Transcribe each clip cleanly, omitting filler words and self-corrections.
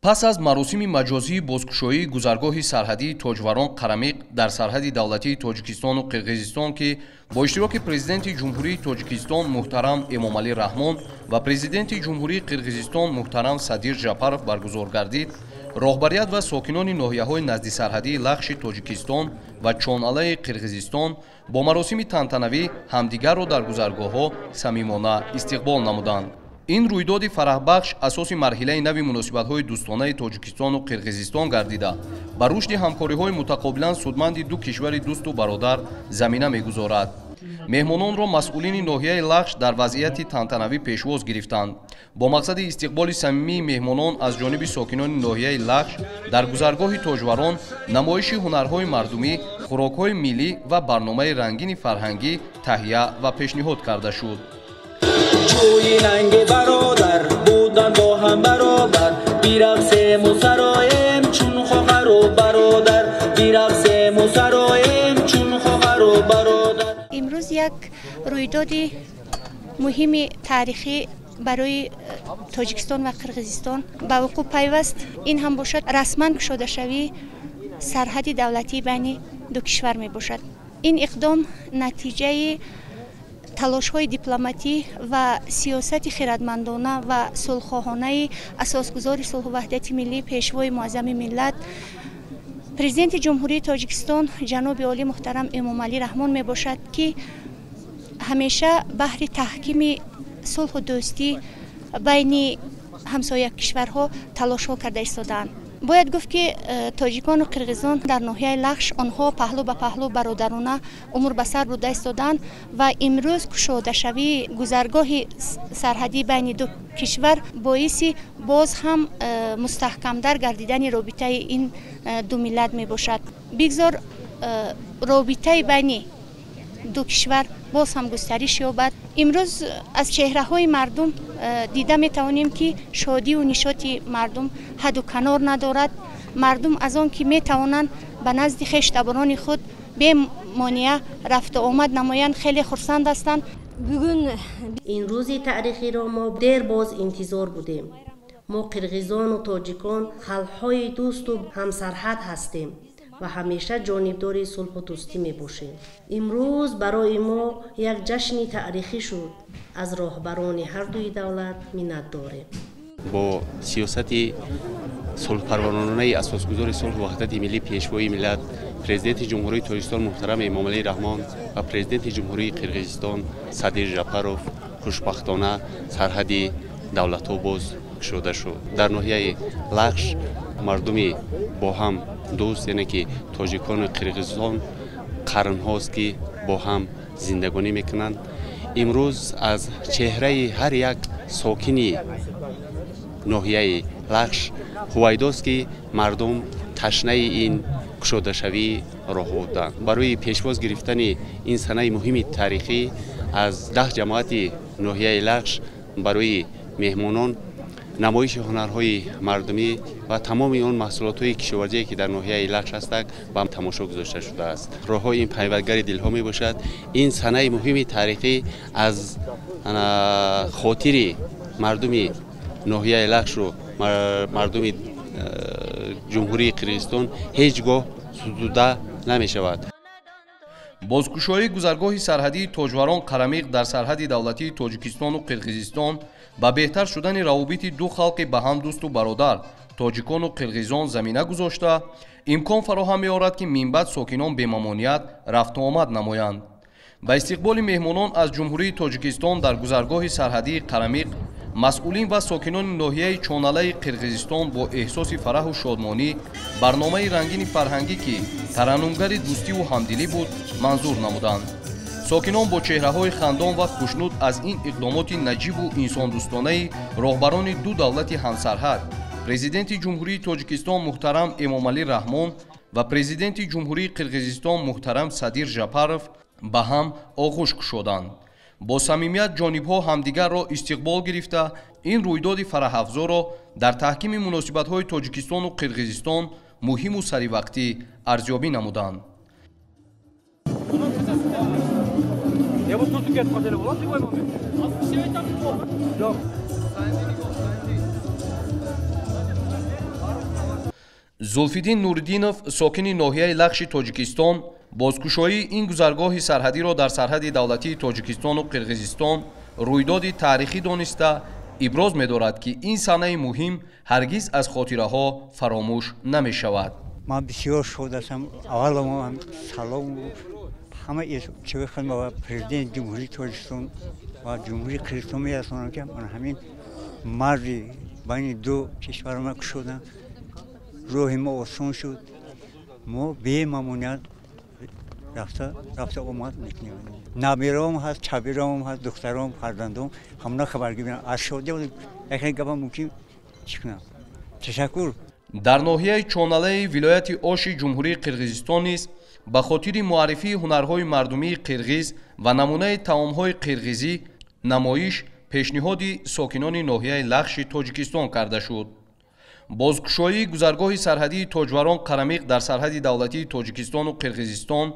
Пас аз маросими маҷозии бозкушоии гузаргоҳи сарҳадии Тоҷварон Қарамиқ дар сарҳади давлатии Тоҷикистону Қирғизистон, ки бо иштироки Президенти Ҷумҳурии Тоҷикистон муҳтарам Эмомалӣ Раҳмон ва Президенти Ҷумҳурии Қирғизистон муҳтарам Садир Жапаров баргузор гардид, роҳбарият ва сокинони ноҳияҳои наздисарҳадии Лахши Тоҷикистон ва Чоналаи Қирғизистон бо маросими тантанавӣ ҳамдигарро дар гузаргоҳҳо самимона истиқбол намуданд. Ин рӯйдоди фараҳбахш асоси марҳилаи нави муносибатҳои дӯстонаи Тоҷикистону Қирғизистон гардида, ба рушди ҳамкориҳои мутақобилан судманди ду кишвари дӯсту бародар замина мегузорад. Меҳмононро масъулини ноҳияи Лахш дар вазъияти тантанавӣ пешвоз гирифтанд. Бо мақсади истиқболи самимии меҳмонон аз ҷониби сокинони ноҳияи Лахш дар гузаргоҳи Тоҷварон намоиши ҳунарҳои мардумӣ, хӯрокҳои миллӣ ва барномаи рангини фарҳангӣ таҳия ва пешниҳод карда шуд. Ҷӯи нанги бародар будан бо ҳам баробар, бирақсему сароем чун хоҳару бародар, бирақсему сароем чун хоҳару бародар. Имрӯз як рӯйдоди муҳими таърихӣ барои Тоҷикистон ва Қирғизистон ба вуқӯъ пайваст. Ин ҳам бошад расман кушодашавии сарҳади давлатии байни ду кишвар мебошад. Ин иқдом натиҷаи талошҳои дипломатӣ ва сиёсати хирадмандона ва сулҳхоҳонаи асосгузори сулҳу ваҳдати миллӣ, пешвои муаззами миллат, Президенти Ҷумҳурии Тоҷикистон ҷаноби олӣ муҳтарам Эмомалӣ Раҳмон мебошад, ки ҳамеша баҳри таҳкими сулҳу дӯстӣ байни ҳамсоя кишварҳо талошҳо карда истодаанд. Бояд гуфт, ки тоҷикону қирғизон дар ноҳияи Лахш онҳо паҳлӯ ба паҳлӯ бародарона умр ба сар бурда истодаанд ва имрӯз кушодашавии гузаргоҳи сарҳадӣ байни ду кишвар боиси боз ҳам мустаҳкамтар гардидани робитаи ин ду миллат мебошад. Бигзор робитаи байни ду кишвар боз ҳам густариш ёбад. Имрӯз аз чеҳраҳои мардум дида метавонем, ки шодиву нишоти мардум ҳадду канор надорад. Мардум аз он ки метавонанд ба назди хештаборони худ бемонеа рафту омад намоянд, хеле хурсанд ҳастанд. Бүгүн ин рӯзи таърихиро мо дер боз интизор будем. Мо қирғизону тоҷикон халқҳои дӯсту ҳамсарҳад ҳастем ва ҳамеша ҷонибдори сулҳу дӯстӣ мебошем. Имрӯз барои мо як ҷашни таърихӣ шуд. Аз роҳбарони ҳардуи давлат миннат дорем. Бо сиёсати сулҳпарваронаи асосгузори сулҳу ваҳдати миллӣ, пешвои миллат, Президенти Ҷумҳурии Тоҷикистон муҳтарам Эмомалӣ Раҳмон ва Президенти Ҷумҳурии Қирғизистон Садир Жапаров хушбахтона сарҳади давлатҳо боз кушода шуд. Дар ноҳияи Лахш мардуми бо ҳам дӯст, яъне ки тоҷикону қирғизон, қарнҳост, ки бо ҳам зиндагонӣ мекунанд. Имрӯз аз чеҳраи ҳар як сокини ноҳияи Лахш ҳувайдост, ки мардум ташнаи ин кушодашавии роҳ буданд. Барои пешвоз гирифтани ин санаи муҳими таърихӣ аз 10 ҷамоати ноҳияи Лахш барои меҳмонон намоиши ҳунарҳои мардумӣ ва тамоми он маҳсулотҳои кишоварзие, ки дар ноҳияи Лахш ҳастанд, ба тамошо гузошта шудааст. Роҳҳои ин пайвандгари дилҳо мебошад. Ин санаи муҳими таърихӣ аз хотири мардуми ноҳияи Лахшу мардуми Ҷумҳурии Қирғизистон ҳеҷ гоҳ судуда намешавад. Бозкушоии гузаргоҳи сарҳадии Тоҷварон Қарамиқ дар сарҳади давлатии Тоҷикистону Қирғизистон ба беҳтар шудани равобити ду халқи ба ҳам дӯсту бародар, тоҷикону қирғизон, замина гузошта, имкон фароҳам меорад, ки минбаъд сокинон бемамоният рафту омад намоянд. Ба истиқболи меҳмонон аз Ҷумҳурии Тоҷикистон дар гузаргоҳи сарҳадии Қарамиқ масъулин ва сокинони ноҳияи Чоналаи Қирғизистон бо эҳсоси фараҳу шодмонӣ барномаи рангини фарҳангӣ, ки тараннумгари дӯстиву ҳамдилӣ буд, манзур намуданд. Сокинон бо чеҳраҳои хандон ва хушнуд аз ин иқдомоти наҷибу инсондӯстонаи роҳбарони ду давлати ҳамсарҳад, Президенти Ҷумҳурии Тоҷикистон муҳтарам Эмомалӣ Раҳмон ва Президенти Ҷумҳурии Қирғизистон муҳтарам Садир Жапаров, ба ҳам оғӯш кушоданд. Бо самимият ҷонибҳо ҳамдигарро истиқбол гирифта, ин рӯйдоди фараҳафзоро дар таҳкими муносибатҳои Тоҷикистону Қирғизистон муҳиму саривақтӣ арзёбӣ намуданд. Зулфиддин Нуриддинов, сокини ноҳияи Лахши Тоҷикистон, бозкушоии ин гузаргоҳи сарҳадиро дар сарҳади давлатии Тоҷикистону Қирғизистон рӯйдоди таърихӣ дониста, иброз медорад, ки ин санаи муҳим ҳаргиз аз хотираҳо фаромӯш намешавад. Ман бисёр шод ҳастам. Аввало салом ҳама чизи ба президенти Ҷумҳурии Тоҷикистон ва Ҷумҳурии Қирғизистон мерасонам, ки ман ҳамин марзи байни ду кишвар ма кушодам, роҳи мо осон шуд, мо бемамоният рафта омад мекунем. Набираом ҳаст, чабираом ҳаст, духтаром, фарзандом, ҳамона хабаргӣ мекунам. Аз шодӣ яке гапа мумкин чӣ кунам. Ташаккур. Дар ноҳияи Чоналаи вилояти Оши Ҷумҳурии Қирғизистон низ ба хотири муаррифии ҳунарҳои мардумии қирғиз ва намунаи таомҳои қирғизӣ намоиш пешниҳоди сокинони ноҳияи Лахши Тоҷикистон карда шуд. Бозкушоии гузаргоҳи сарҳадии Тоҷварон Қарамиқ дар сарҳади давлатии Тоҷикистону Қирғизистон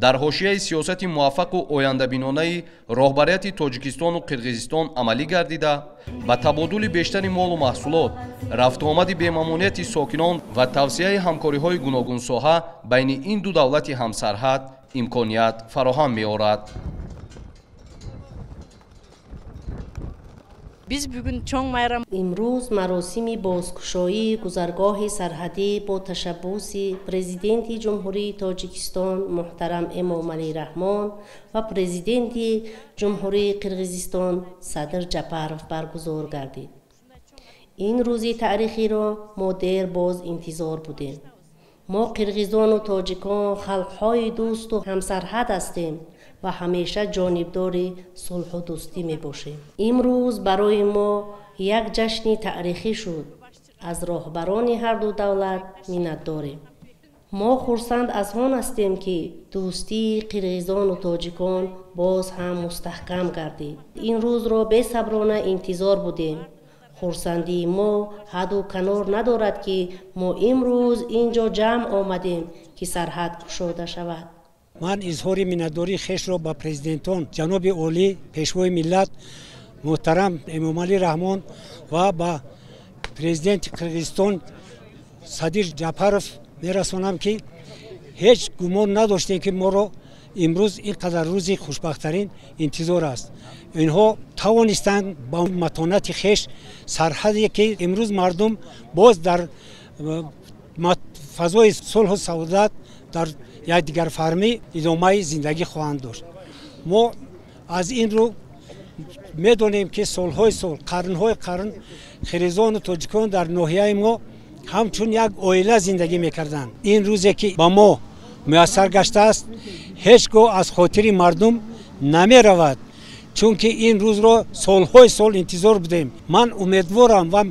дар ҳошияи сиёсати муваффақу ояндабинонаи роҳбарияти Тоҷикистону Қирғизистон амалӣ гардида, ба табодули бештари молу маҳсулот, рафтуомади бемамонияти сокинон ва тавсияи ҳамкориҳои гуногунсоҳа байни ин ду давлати ҳамсарҳад имконият фароҳам меорад. Биз бүгүн чоң майрам. Имрӯз маросими бозкушоии гузаргоҳи сарҳадӣ бо ташаббуси Президенти Ҷумҳурии Тоҷикистон муҳтарам Эмомалӣ Раҳмон ва Президенти Ҷумҳурии Қирғизистон Садир Ҷапаров баргузор гардид. Ин рӯзи таърихиро мо дер боз интизор будем. Мо қирғизону тоҷикон халқҳои дӯсту ҳамсарҳад ҳастем ва ҳамеша ҷонибдори сулҳу дӯстӣ мебошем. Имрӯз барои мо як ҷашни таърихӣ шуд. Аз роҳбарони ҳарду давлат миннатдорем. Мо хурсанд аз он ҳастем, ки дӯстии қирғизону тоҷикон боз ҳам мустаҳкам гардид. Ин рӯзро бесаброна интизор будем. Хурсандии мо ҳадду канор надорад, ки мо имрӯз ин ҷо ҷамъ омадем, ки сарҳад кушода шавад. Ман изҳори миннатдории хешро ба президентон ҷаноби олӣ, пешвои миллат муҳтарам Эмомалӣ Раҳмон ва ба президенти Қирғизистон Садир Ҷапаров мерасонам, ки ҳеҷ гумон надоштем, ки моро имрӯз ин қадар рӯзи хушбахттарин интизор аст. Инҳо тавонистанд ба матонати хеш сарҳаде, ки имрӯз мардум боз дар фазои сулҳу саодат, дар якдигарфармӣ идомаи зиндагӣ хоҳанд дошт. Мо аз ин рӯ медонем, ки солҳои сол, қарнҳои қарн қирғизону тоҷикон дар ноҳияи мо ҳамчун як оила зиндагӣ мекарданд. Ин рӯзе, ки ба мо муяссар гаштааст, ҳеҷ гоҳ аз хотири мардум намеравад, чунки ин рӯзро солҳои сол интизор будем. Ман умедворам ва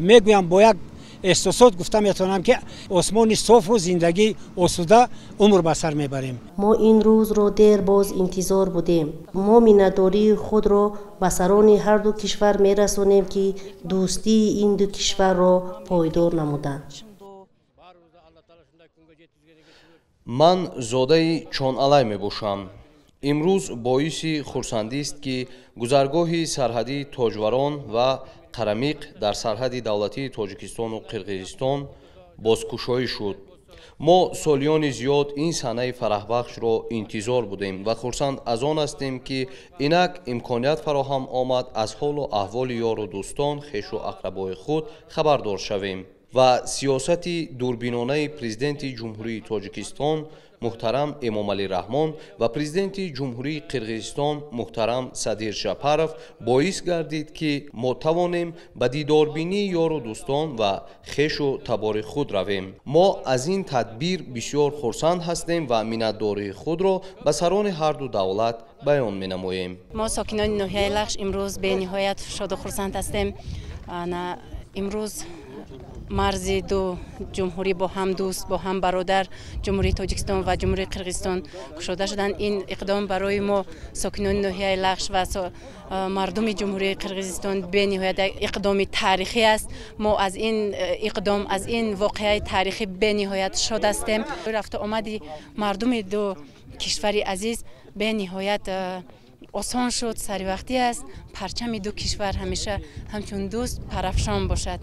мегӯям, бо як эҳсосот гуфта метавонам, ки осмони софу зиндагии осуда умр ба сар мебарем. Мо ин рӯзро дер боз интизор будем. Мо миннатдории худро ба сарони ҳарду кишвар мерасонем, ки дӯстии ин ду кишварро пойдор намуданд. Ман зодаи Чоналай мебошам. Имрӯз боиси хурсандист, ки гузаргоҳи сарҳадии Тоҷварон ва Қарамиқ дар сарҳади давлатии Тоҷикистону Қирғизистон бозкушоӣ шуд. Мо солиёни зиёд ин санаи фараҳбахшро интизор будем ва хурсанд аз он ҳастем, ки инак имконият фароҳам омад аз ҳолу аҳволи ёру дӯстон, хешу ақрабои худ хабардор шавем ва сиёсати дурбинонаи Президенти Ҷумҳурии Тоҷикистон муҳтарам Эмомалӣ Раҳмон ва Президенти Ҷумҳурии Қирғизистон муҳтарам Садир Жапаров боис гардид, ки мо тавонем ба дидорбинии ёру дӯстон ва хешу табори худ равем. Мо аз ин тадбир бисёр хурсанд ҳастем ва миннатдории худро ба сарони ҳарду давлат баён менамоем. Мо сокинони ноҳияи Лахш имрӯз бениҳоят шоду хурсанд ҳастем. Имрӯз марзи ду ҷумҳурӣ бо ҳам дӯст, бо ҳам бародар, Ҷумҳурии Тоҷикистон ва Ҷумҳурии Қирғизистон кушода шуданд. Ин иқдом барои мо сокинони ноҳияи Лахш ва мардуми Ҷумҳурии Қирғизистон бениҳоят иқдоми таърихӣ аст. Мо аз ин иқдом, аз ин воқеаи таърихӣ бениҳоят шод ҳастем. Рафту омади мардуми ду кишвари азиз бениҳоят осон шуд, саривақтӣ аст. Парчами ду кишвар ҳамеша ҳамчун дӯст парафшон бошад.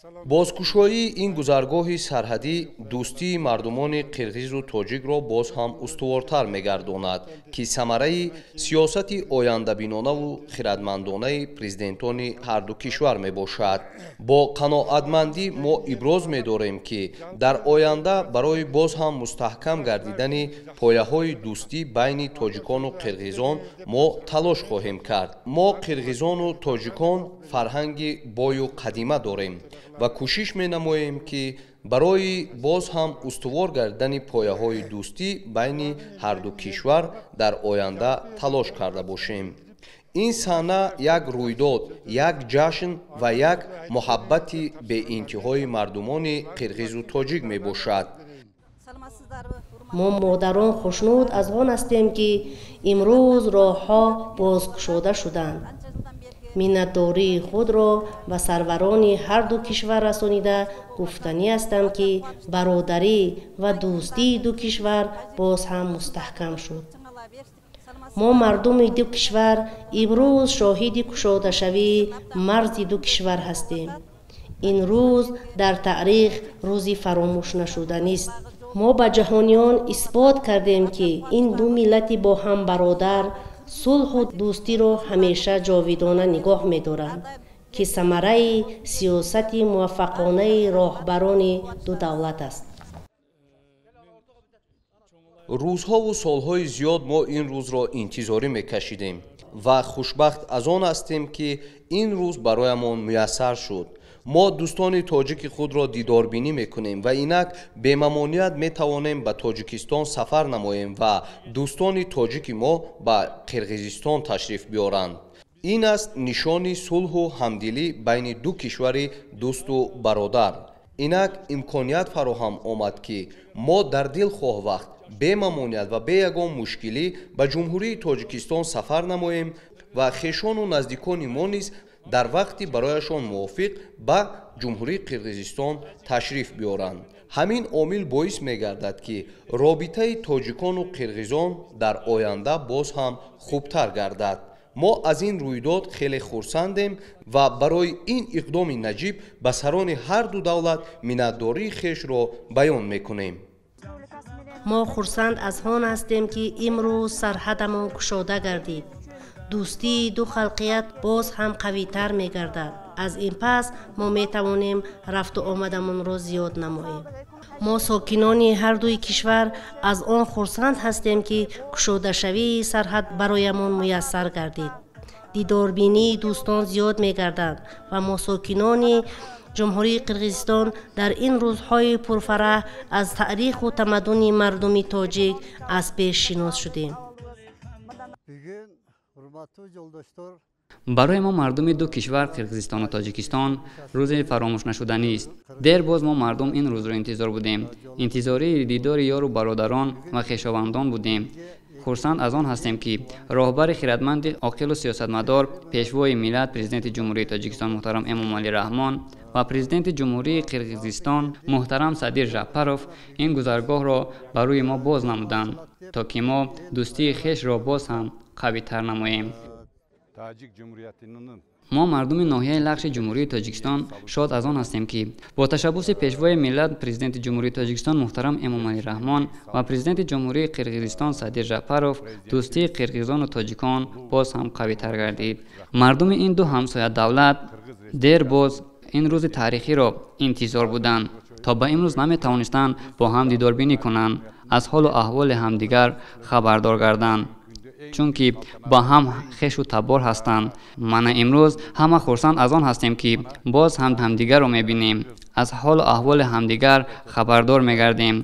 Бозкушоии ин гузаргоҳи сарҳадӣ дӯстии мардумони қирғизу тоҷикро боз ҳам устувортар мегардонад, ки самараи сиёсати ояндабинонаву хирадмандонаи президентони ҳарду кишвар мебошад. Бо қаноатмандӣ мо иброз медорем, ки дар оянда барои боз ҳам мустаҳкам гардидани пояҳои дӯстӣ байни тоҷикону қирғизон мо талош хоҳем кард. Мо қирғизону тоҷикон фарҳанги бою қадима дорем ва кӯшиш менамоем, ки барои боз ҳам устувор гардидани пояҳои дӯстӣ байни ҳарду кишвар дар оянда талош карда бошем. Ин саҳна як рӯйдод, як ҷашн ва як муҳаббати беинтиҳои мардумони қирғизу тоҷик мебошад. Мо модарон хушнуд аз он ҳастем, ки имрӯз роҳҳо бозкушода шуданд. Миннатдории худро ба сарварони ҳарду кишвар расонида гуфтанӣ ҳастам, ки бародарӣ ва дӯстии ду кишвар боз ҳам мустаҳкам шуд. Мо мардуми ду кишвар имрӯз шоҳиди кушодашавии марзи ду кишвар ҳастем. Ин рӯз дар таърих рӯзи фаромӯшнашуданист. Мо ба ҷаҳониён исбот кардем, ки ин ду миллати бо ҳам бародар сулҳу дӯстиро ҳамеша ҷовидона нигоҳ медоранд, ки самараи сиёсати муваффақонаи роҳбарони ду давлат аст. Рӯзҳову солҳои зиёд мо ин рӯзро интизорӣ мекашидем ва хушбахт аз он ҳастем, ки ин рӯз бароямон муяссар шуд. Мо дӯстони тоҷики худро дидорбинӣ мекунем ва инак бемамоният метавонем ба Тоҷикистон сафар намоем ва дӯстони тоҷики мо ба Қирғизистон ташриф биёранд. Ин аст нишони сулҳу ҳамдилӣ байни ду кишвари дӯсту бародар. Инак имконият фароҳам омад, ки мо дар дилхоҳ вақт бемамоният ва бе ягон мушкилӣ ба Ҷумҳурии Тоҷикистон сафар намоем ва хешону наздикони мо низ дар вақти барояшон мувофиқ ба Ҷумҳурии Қирғизистон ташриф биёранд. Ҳамин омил боис мегардад, ки робитаи тоҷикону қирғизон дар оянда боз ҳам хубтар гардад. Мо аз ин рӯйдод хеле хурсандем ва барои ин иқдоми наҷиб ба сарони ҳар ду давлат миннатдории хешро баён мекунем. Мо хурсанд аз он ҳастем, ки имрӯз сарҳадамон кушода гардид. Дӯстии ду халқият боз ҳам қавитар мегардад. Аз ин пас мо метавонем рафту омадамонро зиёд намоем. Мо сокинони ҳардуи кишвар аз он хурсанд ҳастем, ки кушодашавии сарҳад бароямон муяссар гардид. Дидорбинии дӯстон зиёд мегардад ва мо сокинони Ҷумҳурии Қирғизистон дар ин рӯзҳои пурфараҳ аз таъриху тамаддуни мардуми тоҷик аз пеш шинос шудем. Барои мо мардуми ду кишвар Қирғизистону Тоҷикистон рӯзи фаромӯшнашуданист. Дер боз мо мардум ин рӯзро интизор будем. Интизории дидори ёру бародарон ва хешовандон будем. Хурсанд аз он ҳастем, ки роҳбари хирадманди оқилу сиёсатмадор, пешвои миллат, Президенти Ҷумҳурии Тоҷикистон муҳтарам Эмомалӣ Раҳмон ва Президенти Ҷумҳурии Қирғизистон муҳтарам Садир Жапаров ин гузаргоҳро ба рӯи мо боз намуданд, то ки мо дӯстии хешро боз ҳам қавитар намоем. Мо мардуми ноҳияи Лахши Ҷумҳурии Тоҷикистон шод аз он ҳастем, ки бо ташаббуси пешвои миллат, Президенти Ҷумҳурии Тоҷикистон муҳтарам Эмомалӣ Раҳмон ва Президенти Ҷумҳурии Қирғизистон Садир Жапаров дӯстии қирғизону тоҷикон боз ҳам қавитар гардид. Мардуми ин ду ҳамсоя давлат дер боз ин рӯзи таърихиро интизор буданд, то ба имрӯз наметавонистанд бо ҳам дидорбинӣ кунанд, аз ҳолу аҳволи ҳамдигар хабардор гарданд, чунки ба ҳам хешу табор ҳастанд. Мана имрӯз ҳама хурсанд аз он ҳастем, ки боз ҳам ҳамдигарро мебинем, аз ҳолу аҳволи ҳамдигар хабардор мегардем.